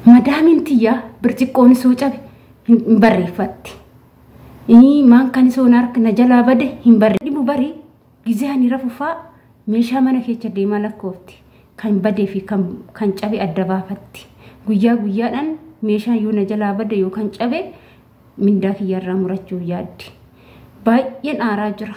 Madaamiin tiyyaa birciqqoon isoo cabe hin barreeffatti. Maan kan isoo na jalaa bade hin barre. Dhibu barii gizee ani rafufaa meeshaa mana keessa deemaa lakkoofti. Kan badee fi kan cabe adda baafatti. Guyyaa guyyaadhaan meeshaan yoo na jalaa bade yookaan cabe mindaa kiyyarraa murachuuf yaaddi. Baay'een aaraa jira.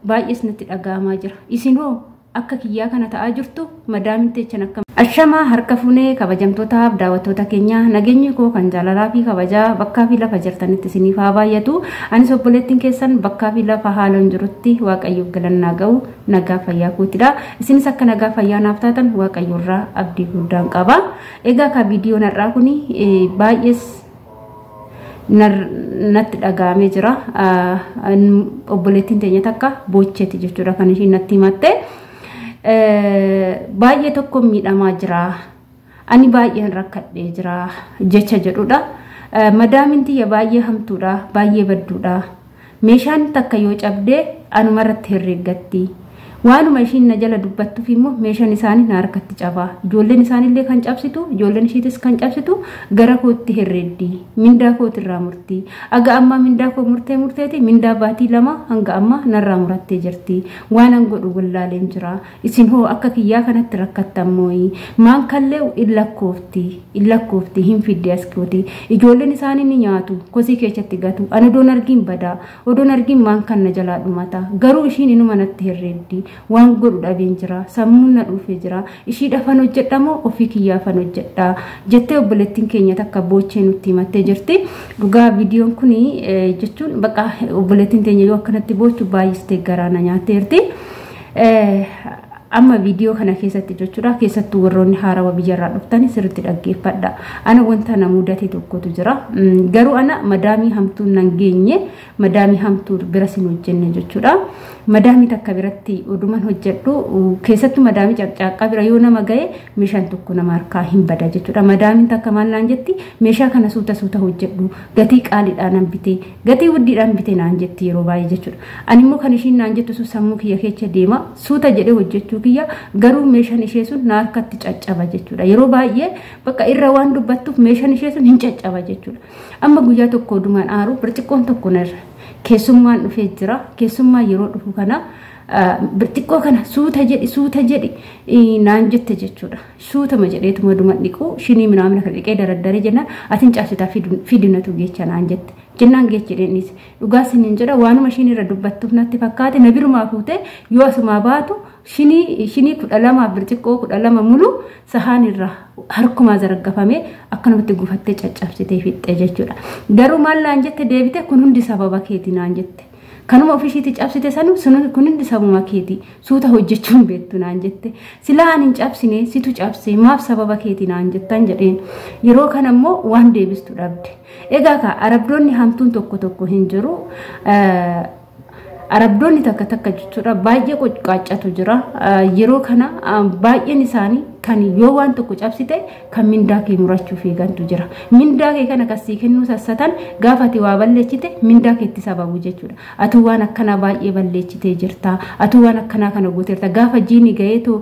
Baay'ees natti dhaga'amaa jira. Isinoo akka kiyyaa kana ta'aa jirtu madaamin teechan akka. Ashamaa, harka fuunee, kabajamtootaaf daawwattoota keenya, nageenyi koo kan jaalalaa fi kabajaa bakkaa fi lafa jirtanitti isiniif haa baay'atu. Anis obboleettiin keessan bakkaa fi lafa haalaan jirutti Waaqayyoof galannaa ga'u, nagaa fayyaa kootidha. Isinis akka nagaa fayyaa naaf taatan Waaqayyoorraa abdii guddaan qaba. Egaa ka viidiyoon har'aa kuni baay'ees natti dhaga'amee jira. Obboleettiin teenya takka boocheeti jechuudha kan ishiin natti himatte. Baay'ee tokko miidhamaa jira. Ani baay'een rakkadhee jira jecha jedhudha. Madaamin tiyya baay'ee hamtuudha, baay'ee badduudha. Meeshaan takka yoo cabdee anumarratti herreeggatti. Waanuma ishiin na jala dubbattuuf immoo meeshaan isaanii na harkatti cabaa. Ijoolleen isaaniillee kan cabsitu, ijoolleen ishiitis kan cabsitu gara kootti herreeddi. Mindaa kootirraa murti. Aga ammaa mindaa koo murtee murteeti, mindaa baatii 2 hanga ammaa narraa murattee jirti. Waan an godhu wallaaleen jira. Isin hoo akka kiyyaa kanatti rakkattan mooyi? Maan kallee in lakkoofti, in lakkoofti, hin fidde as kooti. Ijoolleen isaanii ni nyaatu, kosii keessatti gatu. Ani odoon argiin badaa, odoon argiin maan kan na jalaa dhumata. Garuu ishiin inuma natti herreeddi. Waan godhu dhabeen jira, sammuun na dhuufee jira. Ishii dhafan hojjedha moo ofii kiyyaafan hojjedha jettee obboleettiin keenya takka boochee nutti himattee jirti. Dhugaa viidiyoon kun jechuun bakka obboleettiin teenya yoo akkanatti boochu baay'istee garaa na nyaatteerti. Amma viidiyoo kana keessatti jechuudha, keessattuu warroonni haarawaa biyyarraa dhuftan sirriitti dhaggeeffadha. Ana wanta na mudate tokkotu jira. Garuu ana madaamii hamtuu nan geenye, madaamii hamtuu bira sin hojjenne jechuudha. Madaamii takka biratti oduman hojjedhu, keessattuu madaamii caqcaaqqaa bira yoo nama ga'e meeshaan tokko nama harkaa hin bada jechuudha. Madaamiin takka maal naan jetti? "Meeshaa kana suuta suuta hojjedhu, gatii qaaliidhaan nan bite, gatii guddiidhaan bite" naan jetti yeroo baay'ee jechuudha. Ani immoo kan ishiin naan jettu sun sammuu kiyya keessa deema, suuta jedhee hojjechuu kiyya, garuu meeshaan ishee sun na harkatti caccaba jechuudha. Yeroo baay'ee bakka irra waan dubbattuuf meeshaan ishee sun hin caccaba jechuudha. Amma guyyaa tokko odumaan aaru birciqqoon tokko narra keessummaan dhufee jira. Keessummaan yeroo dhufu kana "Birciqqoo kana suuta jedhi, suuta jedhi" naan jette jechuudha. Suutama jedheetuma duma dhiqu, shinii minaamina kan dhiqee daraddaree jennaan, "Atiin cabsitaa, fidinatu geecha" naan jette. Jennaan geecha jedheenis, dhugaa siniin jedha, waanuma ishiin irra dubbattuuf natti fakkaate, na birumaa fuutee yoo asumaa baatu shinii 12f birciqqoo 12 mulu sahaan irra harkumaa zaraggafamee akkanumatti gufattee caccabsitee fixxe jechuudha. Garuu maal naan jette deebite? "Kun hundi sababa keeti" naan jette. Kanuma ofiishiitti cabsite sanu, "Kun hundi sababa keeti, suuta hojjechuun beektu" naan jette. "Silaa ani hin cabsine, situ cabse, maaf sababa keeti naan jettan?" jedheen. Yeroo kana immoo waan deebistu dhabde. Egaa ka arabdoonni hamtuun tokko tokko hin jiru. Arabdoonni takka takka jechuudha baay'ee qoqqaaccatu jira. Yeroo kana baay'een isaanii kan yoo waan tokko cabsite kan mindaa kee murachuuf eegantu jira. Mindaa kee kana kasii kennuu sassatan, gaafa ati waa balleessite mindaa keetti sababu jechuudha. "Ati waan akkanaa baay'ee balleessitee jirta. Ati waan akkanaa kana gooteerta." Gaafa jiini gaheetu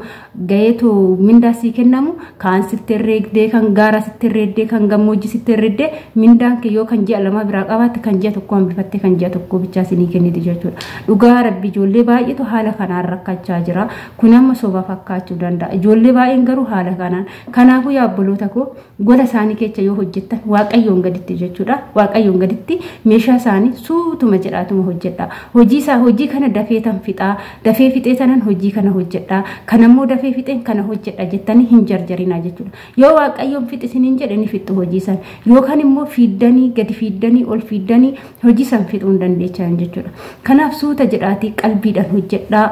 gaheetu mindaa sii kennamu, kaan sitti herreegdee, kan gaara sitti herreegdee, kan gammoojjii sitti herreegdee, mindaan kee yoo kan ji'a 2 biraa qabaatte kan ji'a 1 hambifattee kan ji'a 1 bichaa sinii kenniti jechuudha. Dhugaa Rabbi, ijoollee baay'eetu haala kanaan rakkachaa jira. Kun amma soba fakkaachuu danda'a. Ijoollee baay'een garuu haala kanaan. Kanaafuu yaa obboloota koo, gola isaanii keessa yoo hojjettan Waaqayyoon gaditti jechuudha. Waaqayyoon gaditti meeshaa isaanii suutuma jedhaatuma hojjedha. Hojii isaa, hojii kana dafee tan fixaa, dafee fixee tanan hojii kana hojjedha. Kanammoo dafee fixeen kana hojjedha jettanii hin jarjarinaa jechuudha. Yoo Waaqayyoon fixisiniin jedhe ni fixxu hojii san. Yookaan immoo fiiddanii gadi fiiddanii ol fiiddanii hojii san fixuu hin dandeechan jechuudha. Kanaaf suuta jedhaatii qalbiidhaan hojjedhaa.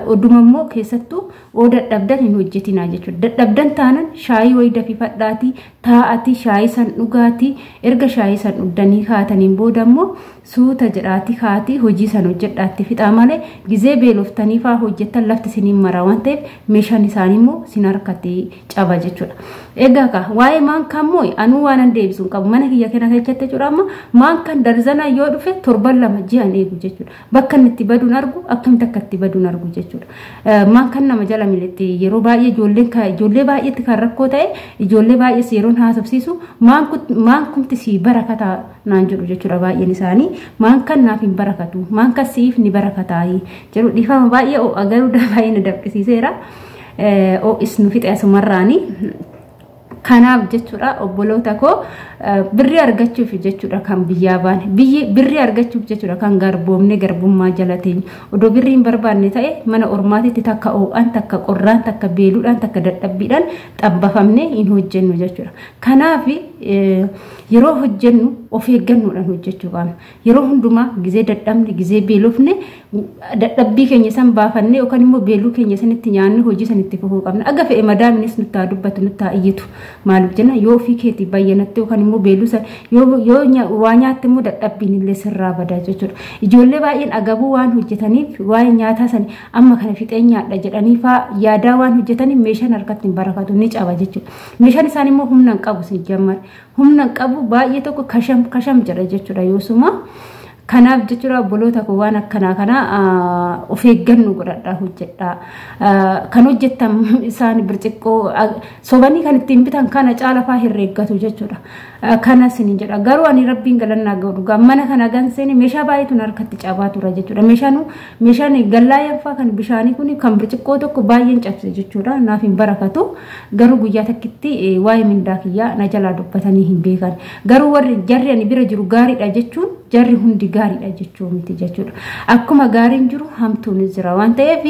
Oduma immoo keessattuu oo dadhabdan hin hojjetinaa jechuudha. Dadhabdan taanan shaayii wayii dafifadhaatii taa'atii shaayii san dhugaatii, erga shaayii san dhugdanii kaataniin booda immoo suuta jedhaatii kaatii hojii san hojjedhaatti fixaa malee, gizee beeloftanii faa hojjettan lafti isiniin maraa waan ta'eef meeshaan isaanii immoo sin harkatti caba jechuudha. Egaa ka waa'ee maankaa immoo anuu waan an deebisu hin qabu mana kiyya kana keessatti jechuudha. Amma maankaan darzanaa yoo dhufe torban 2 ji'an eegu jechuudha. Bakka inni itti baduun argu, akkamitti akka itti baduun argu jechuudha. Maankaan nama jala militti yeroo baay'ee ijoolleen Ijoolleen ijoollee baay'eetti kan rakkoo ta'e, ijoollee baay'ees yeroon haasofsiisu maan kumti sii barakataa naan jedhu jechuudha baay'een isaanii. Maan kan naaf hin barakatu, maan kan siif ni barakataayi jedhu. Dhiifama, baay'ee ho'a garuu baay'ee na danfisiiseera. Ho'is nu fixe asumarraanii. Kanaaf jechuudha, obboloota koo, birrii argachuuf jechuudha kan biyyaa baane, biyyi birrii argachuuf jechuudha kan garboomne, garbummaa jala teenyu. Odoo birrii hin barbaanne ta'e mana ormaatitti takka ho'aan, takka qorraan, takka beeluudhaan, takka dadhabbiidhaan xabbafamne hin hojjennu jechuudha. Kanaaf yeroo hojjennu of eeggannoodhaan hojjechuu qabna. Yeroo hundumaa gizee dadhabne, gizee beelofne, dadhabbii keenya san baafannee yookaan immoo beeluu keenya sanitti nyaanne hojii sanitti fufuu qabna. Aga fe'e madaaminis nutti haa dubbatu, nutti haa iyyitu. Maaliif jenna, yoo ofii keetii bayyanatte yookaan immoo beeluu san yoo waa nyaatte immoo dadhabbiin illee sirraa badaa jechuudha. Ijoollee baay'een agabuu waan hojjetaniif, waa'ee nyaataa san amma kana fixee nyaadha jedhanii faa yaadaa waan hojjetaniif, meeshaan harkatti hin barakatu, ni caba jechuudha. Meeshaan isaan immoo humna hin qabu, si jammar humna hin qabu, baay'ee tokko kasham kasham jedha jechuudha yoosuma. Kanaaf jechuudha, obboloota koo, waan akkanaa kana of eeggannoo godhadhaa hojjedhaa. Kan hojjettan isaan birciqqoo sobanii kan ittiin bitan kana caala faa herreeggatu jechuudha. Kana isin jedha, garuu ani Rabbiin galannaa godhu mana kana ganseeni meeshaa baay'eetu harkatti cabaa tura jechuudha. Meeshaan meeshaan gallaayan faa kan bishaanii kun kan birciqqoo tokko baay'een cabse jechuudha. Naaf hin barakatu, garuu guyyaa takkitti waa'ee mindaa kiyyaa na jalaa dubbatanii hin beekan. Garuu warri jarri ani bira jiru gaariidha jechuun jarri hundi gaariidha jechuu miti jechuudha. Akkuma gaariin jiru hamtuunis jira waan ta'eef,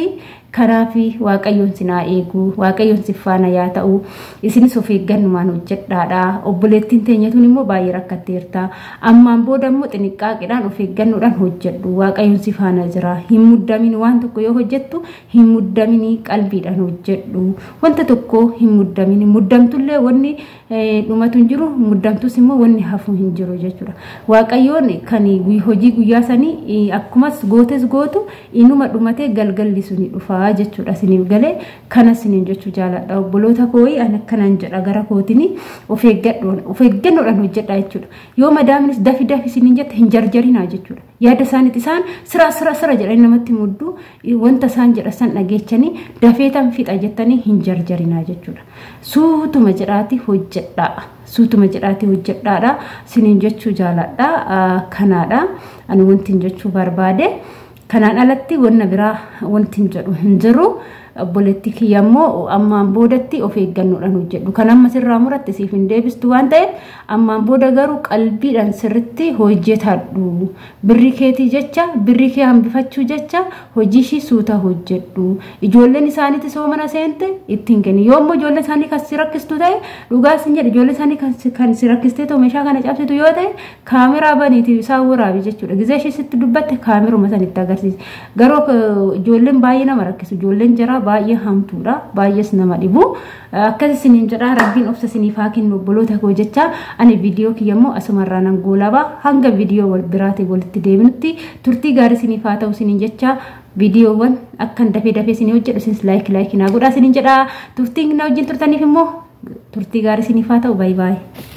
kanaaf Waaqayyoon sinaa eegu, Waaqayyoon si faana yaa ta'u, isinis of eeggannumaan hojjedhaadha. Obboleettiin teenyatuun immoo baay'ee rakkatteerta. Ammaan booda immoo xiniqqaaqiidhaan of eeggannoodhaan hojjedhu. Waaqayyoon si faana jira. Hin muddamin, waan tokko yoo hojjettu hin muddaminii, qalbiidhaan hojjedhu. Wanta tokko hin muddamin. Muddamtullee wanni dhumatu hin jiru, muddamtus immoo wanni hafu hin jiru jechuudha. Waaqayyoon kan hojii guyyaa sanii akkumas gootes gootu inuma dhumatee galgalli suni dhufaa jechuudha isiniif galee. Kana isiniin jechuu jaaladha, obboloota kooyi. Ani akkanaan jedha gara kootini, of eeggannoodhaan hojjedha jechuudha. Yoo madaaminis dafi dafi isiniin jette hin jarjarinaa jechuudha. Yaada isaaniitti isaan sira sira sira jedhanii namatti muddu, wanta isaan jedha san dhageechanii dafeetan fixa jettanii hin jarjarinaa jechuudha. Suutuma jedhaati hojjedhaa. Suutuma jedhaati hojjedhaadha isiniin jechuu jaaladha. Kanaadha ani wanti jechuu barbaade. Kanaan alatti wanna biraa wanti hin jedhu hin jiru. Obboleetti kiyya immoo ammaan boodatti of eeggannoodhaan hojjedhu. Kan amma sirraa muratte siif hin deebistu waan ta'eef, ammaan booda garuu qalbiidhaan sirritti hojjetadhu. Birri keetii jecha, birri kee hambifachuu jecha hojii ishii suuta hojjedhu. Ijoolleen isaaniitti soo mana seente ittiin kenni. Yoo immoo ijoolleen isaanii kan si rakkistu ta'e, dhugaa sin jedhe, ijoollee isaanii kan si rakkistee ta'u meeshaa kana cabsitu yoo ta'e, kaameraa baniiti isaan waraabi jechuudha. Gizee ishee sitti dubbatte kaameruma sanitti agarsiisi. Garuu ijoolleen baay'ee nama rakkisu. Ijoolleen jara baay'ee hamtuudha, baay'ees nama dhibu. Akkas isiniin jedha, Rabbiin obsa isiniif haa kennu obboloota koo jecha, ani viidiyoo kiyya immoo asumarraa nan goolaba. Hanga viidiyoo wal biraatiin walitti deebinutti turtii gaarii isiniif haa ta'u isiniin jecha, viidiyoowwan akkan dafee dafee isinii hojjedhu isinis like like naa godhaa isiniin jedha. Turtiin na wajjin turtaniif immoo turtii gaarii isiniif haa ta'u. Baay'ee baay'ee.